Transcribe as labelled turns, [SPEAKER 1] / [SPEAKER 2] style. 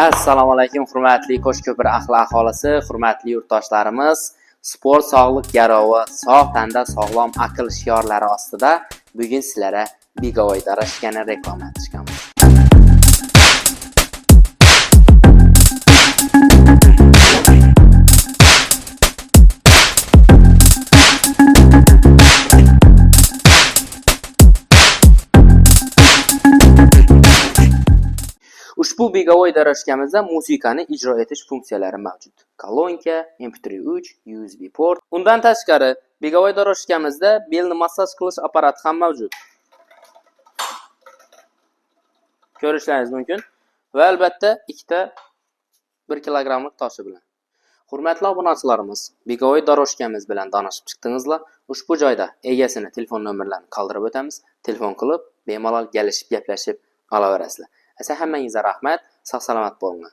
[SPEAKER 1] Assalomu alaykum, hurmatli Qo'shko'pir ahli aholisi, hurmatli yurtdoshlarimiz. Sport sog'liq garovi, sog' tanda sog'lom aql shiorlari ostida bugun sizlarga беговой дорожка ni reklama chiqamiz. Ushbu беговой дорожка mizda musiqani ijro etish funksiyalari mavjud. Kolonka, MP3 3, USB port. Undan tashqari, беговой дорожка mizda belni massaj qilish apparati ham mavjud. Ko'rishlaringiz mumkin. Va albatta ikkita 1 kilogrammlik toshi bilan. Hurmatli obunachilarimiz, беговой дорожка miz bilan tanishib chiqdingizlar. Ushbu joyda egasini telefon nomerlarini qoldirib o'tamiz. Telefon qilib, bemalol kelishib, gaplashib olaverasizlar. Esa hammangizga rahmat, sog' salomat bo'linglar.